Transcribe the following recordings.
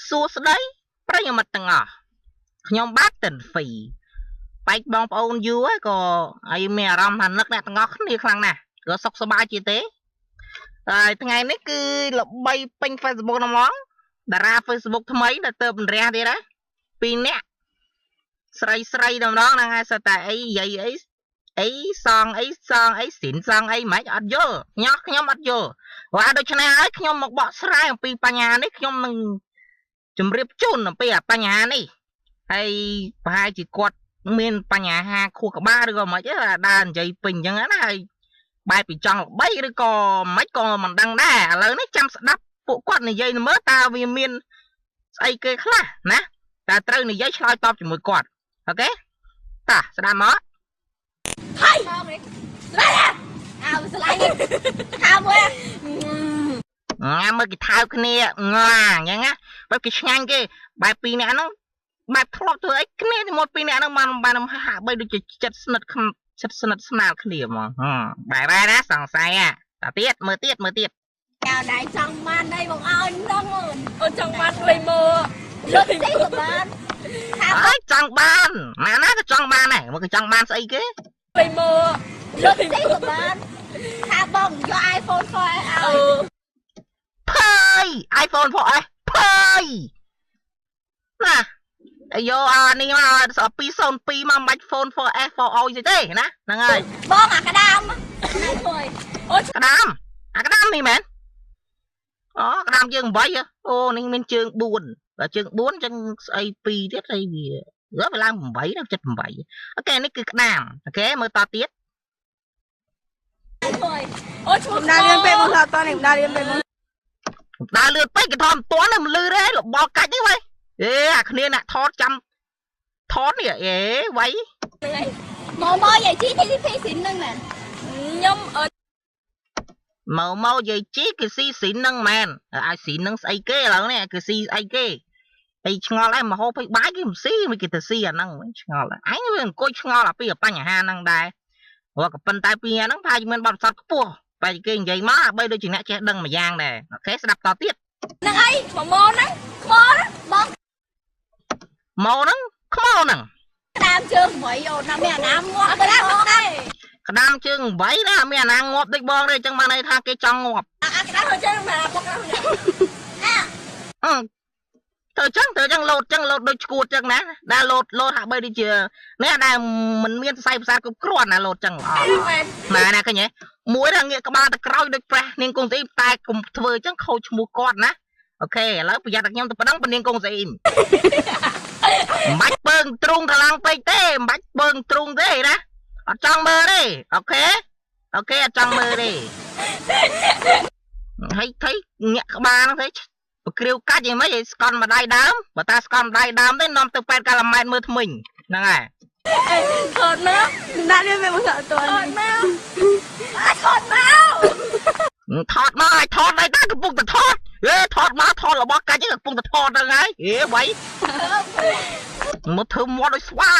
សួស្តីប្រិយមិត្តទាំងអស់ខ្ញុំបាទតិនហ្វីបែកបងប្អូនយូរហើយក៏ហើយមានអារម្មណ៍ថានឹកអ្នកទាំងអស់គ្នាខ្លាំងណាស់ក៏សុខសប្បាយជាទេហើយថ្ងៃនេះគឺល្បីពេញ Facebook ហ្មងតារា Facebook ថ្មីដែលទៅបណ្រះទៀតណាពីរនាក់ស្រីស្រីតម្ដងហ្នឹងហើយសិតតែអីនិយាយអីអីសងអីសងអីស៊ីនសងអីមិនអត់យល់ញោះខ្ញុំអត់យល់ព្រោះដូច្នេះហើយខ្ញុំមកបកស្រាយអំពីបញ្ហានេះខ្ញុំនឹងជម្រាបជូនអំពីបញ្ហានេះហើយប្រហែលជាគាត់មានបញ្ហាខួរក្បាលឬក៏មិនទេដើរនិយាយពេញអញ្ចឹងណាហើយបែបពីចង់ល្បីឬក៏មិនក៏មិនដឹងដែរឥឡូវនេះចាំស្ដាប់ពួកគាត់និយាយមើលតើវាមានស្អីគេខ្លះណាតើត្រូវនិយាយឆ្លើយតបជាមួយគាត់អូខេតាស្ដាប់មកហើយស្លាយអើស្លាយថាមួយញ៉ាំមើលគេថើបគ្នាងាអញ្ចឹងណាបែបគេឆ្ងាញ់គេបែបពីរនាក់ហ្នឹងបែបធ្លាប់ធ្វើអីគ្នាជាមួយពីរនាក់ហ្នឹងបានបានហាក់បីដូចជាចិត្តស្និទ្ធចិត្តស្និទ្ធស្នាលគ្នាហ្មងបែបណាសង្ស័យតាទៀតមើលទៀតមើលទៀតចៅដៃចង់បានអីបងឲ្យហ្នឹងអូនចង់បានជួយមើលលុតទេក៏បានអើយចង់បានណាណាក៏ចង់បានដែរមកគេចង់បានស្អីគេជួយមើលលុតទេក៏បានថាបងយក iPhone 4S ឲ្យភើយ iPhone 4S ភើយណាយកអានេះមក202មកមិនបាច់ phone 4S 4O ទេទេណាហ្នឹងហើយបងអាក្តាមអូក្តាមអាក្តាមនេះមែនអូក្តាមជើង8អូនេះមានជើង4បើជើង4ចឹងស្អី2ទៀតអីវាវាឡើង8ដល់78អូខេនេះគឺក្តាមអូខេមើលតទៀតអូឈ្មោះដើរលឿនពេកបងថតតនេះដើរលឿនពេកបងដើរលឿនពេកគេថតមិនទាន់ទេមិនលឺទេរបល់កាច់នេះវ៉ៃអេអាគ្នាអ្នកថតចាំថតនេះអេវ៉ៃមកមកយាយជី TTP ស៊ីនហ្នឹងមែនខ្ញុំមកមកយាយជីគឺស៊ីស៊ីនហ្នឹងមែនឲ្យស៊ីនហ្នឹងស្អីគេឥឡូវនេះគឺស៊ីស្អីគេអីឆ្ងល់ដែរមកហូបបាយគេមិនស៊ីមិនគេទៅស៊ីអាហ្នឹងឆ្ងល់អញវាអង្គុយឆ្ងល់អាពីបញ្ហាហ្នឹងដែរព្រោះក៏ប៉ុន្តែពីហ្នឹងប្រហែលជាមានបទពិសោធន៍ខ្ពស់បែរគេនិយាយមកបីដូចជាអ្នកចេះដឹងមួយយ៉ាងដែរអូខេស្ដាប់តទៀតហ្នឹងអីមកមកហ្នឹងខ្មោហ្នឹងបងមកហ្នឹងខ្មោហ្នឹងក្តាមជើង8អូនណាមានអាណាងាប់ក្តាមក្តាមជើង8ណាមានអាណាងាប់ដូចបងទេអញ្ចឹងបានន័យថាគេចង់ងាប់អាក្តាមជើងមកពុកណាអឺទៅចឹងទៅចឹងលោតចឹងលោតដូចឈួតចឹងណាដែលលោតលោតហាក់បីដូចជានេះដែលមិនមានសរសៃប្រសាទគ្រប់គ្រាន់ណាលោតចឹងអត់ណាណាឃើញទេមួយថាងាកក្បាលទៅក្រោយដូចព្រះនាងគង់ស្អ៊ីមតែកុំធ្វើចឹងខូចឈ្មោះគាត់ណាអូខេឥឡូវប្រយ័ត្នតែខ្ញុំទៅប្តឹងនាងគង់ស្អ៊ីមមិនបាច់ពើងទ្រូងកម្លាំងពេកទេមិនបាច់ពើងទ្រូងទេណាអត់ចង់មើលទេអូខេអូខេអត់ចង់មើលទេហើយថៃញាក់ក្បាលហ្នឹងទេប្រគ្រាវកាច់យ៉ាងម៉េចឲ្យស្កន់ម្ដាយដើមបើតាស្កន់ម្ដាយដើមទេនាំទៅ8កាឡូម៉ែត្រមើលថ្មិញហ្នឹងហើយថតមកដាក់លឿនពេលមកថតតមកថតមកថតមកឲ្យថតដែរតាកំពុងតែថតអេថតមកថតរបស់កាច់កំពុងតែថតហ្នឹងហើយអេវ៉ៃមកធ្វើមាត់ដូចស្វា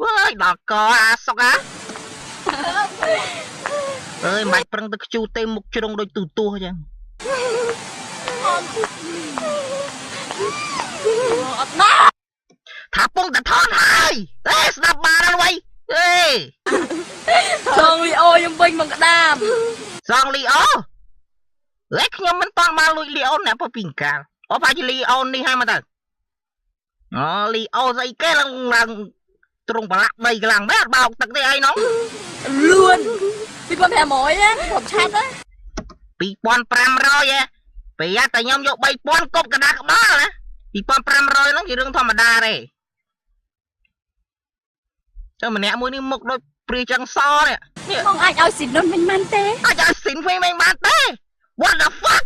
អើយដល់កអាសុកអាអើយមិនបាច់ប្រឹងទៅខ្ជូទេមុខជ្រុងដូចទូទស្សអញ្ចឹងអត់ណាថាពងតែថតហើយអេស្ដាប់បានហើយវ៉ៃអេសងលីអូខ្ញុំវិញមកក្តាមសងលីអូអេខ្ញុំមិនតន់បានលួចលីអូអ្នកពីកាលអូបាច់លីអូនេះហើយមកទៅអូលីអូស្អីគេឡើងឡើងទ្រង់ប្រឡាក់ដីខ្លាំងមែនអត់បោកទឹកទេអីនោះលឿន2500ណាខ្ញុំឆាត់ណា2500ហ៎ប្រយ័ត្នតែខ្ញុំយក3000គប់កណ្ដាលក្បាលណា2500ហ្នឹងជារឿងធម្មតាទេចុះម្នាក់មួយនេះមុខដូចព្រាចឹងសនេះបងអាចឲ្យស៊ីនវិញបានទេអាចឲ្យស៊ីនវិញបានទេ What the fuck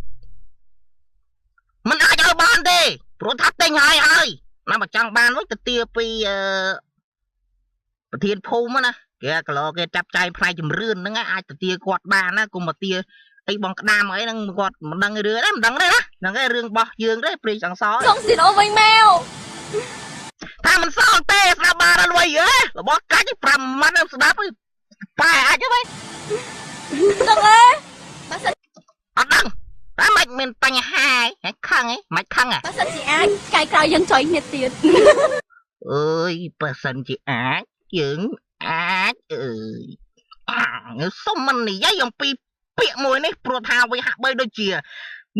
មិនអាចឲ្យបានទេព្រោះថាទិញហើយហើយណាបើចង់បានវិញទៅទាពីប្រធានភូមិណាគេកន្លគេចាប់ចែងផ្នែកជំរឿនហ្នឹងអាចទៅទាគាត់បានណាកុំមកទាអីបងក្តាមអីហ្នឹងគាត់មិនដឹងរឿងទេមិនដឹងទេណាហ្នឹងឯងរឿងរបស់យើងទេព្រាចង្សសងស៊ីនអូវិញមកថាមិនសងទេស្ដាប់បានអត់វៃហ៎របស់កាច់5ម៉ាត់ស្ដាប់ប៉ែអាចទេវៃដឹងទេបើសិនអត់ដឹង តែមិនមានបញ្ហាហ៎ខឹងហ៎មិនខឹងហ៎ បើសិនជាអាចថ្ងៃក្រោយយើងចុយគ្នាទៀត អើយបើសិនជាអាចយើងអាចអើយអាសុំមិននិយាយអំពីពាក្យមួយនេះព្រោះថាវាហាក់បីដូចជា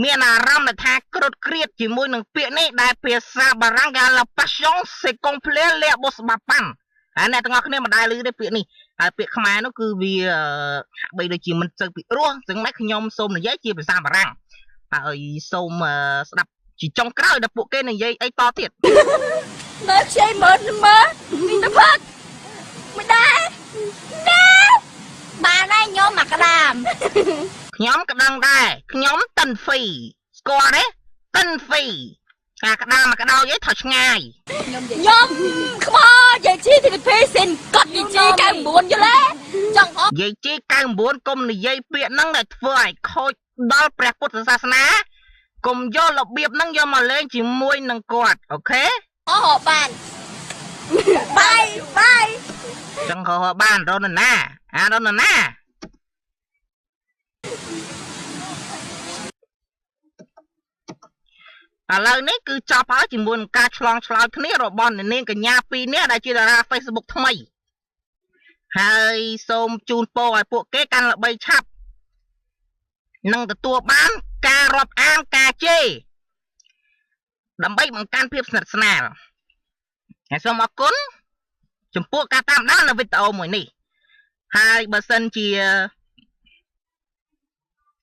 មានអារម្មណ៍ថាក្រត់ក្រៀតជាមួយនឹងពាក្យនេះដែលភាសាបារាំងគេហៅ passion c'est complet លះបុស្បាប៉ាន់ហើយអ្នកទាំងអស់គ្នាមិនដែលឮទេពាក្យនេះហើយពាក្យខ្មែរនោះគឺវាហាក់បីដូចជាមិនសូវពិរោះចឹងដែរខ្ញុំសូមនិយាយជាភាសាបារាំងហើយសូមស្ដាប់ជាចុងក្រោយដល់ពួកគេនិយាយអីតទៀត មើលខ្ចីមើលមើលនេះទៅផឹកមិនដែរណាបានហើយខ្ញុំមកក្តាមខ្ញុំក៏ដឹងដែរខ្ញុំតិនហ្វីស្គាល់ទេតិនហ្វីអាក្តាមមកក្តោយឯងថយឆ្ងាយ ខ្ញុំខ្មោយាយជី TTP សិនកត់យាយជី99យល់ទេចង់អយាយជី99កុំនិយាយពាក្យហ្នឹងដែលធ្វើឲ្យខូចដល់ព្រះពុទ្ធសាសនាកុំយករបៀបហ្នឹងយកមកលេងជាមួយនឹងគាត់អូខេអូបានបាយបាយចង់ខោបានរនណាអារនណាឥឡូវនេះគឺចប់ហើយជាមួយនឹងការឆ្លងឆ្លើយគ្នារបស់នាងកញ្ញាពីរនាក់ដែលជាតារា Facebook ថ្មីហើយសូមជូនពរឲ្យពួកគេកាន់ល្បីឆាប់និងទទួលបានការរាប់អានការជេរដើម្បីបង្កើនភាពស្និទ្ធស្នាលហើយសូមអរគុណចំពោះការតាមដាននៅវីដេអូមួយនេះហើយបើសិនជា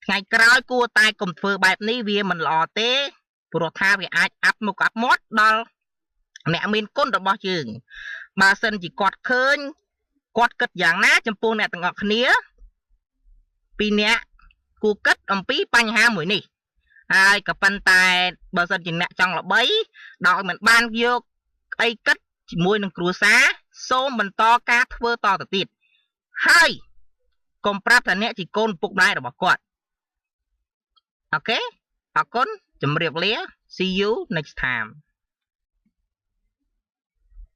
ថ្ងៃក្រោយគួរតែកុំធ្វើបែបនេះវាមិនល្អទេព្រោះថាវាអាចអាប់មុខអាប់មាត់ដល់អ្នកមានគុណរបស់យើងបើសិនជាគាត់ឃើញគាត់គិតយ៉ាងណាចំពោះអ្នកទាំងអស់គ្នាពីរអ្នកគួរគិតអំពីបញ្ហាមួយនេះហើយក៏ប៉ុន្តែបើសិនជាអ្នកចង់ល្បីដោយមិនបានយកអីគិតជាមួយនឹងគ្រួសារសូមបន្តការធ្វើតទៅទៀតហើយកុំប្រាប់ថាអ្នកជាកូនពុកម្ដាយរបស់គាត់អូខេអរគុណជម្រាបលា See you next time.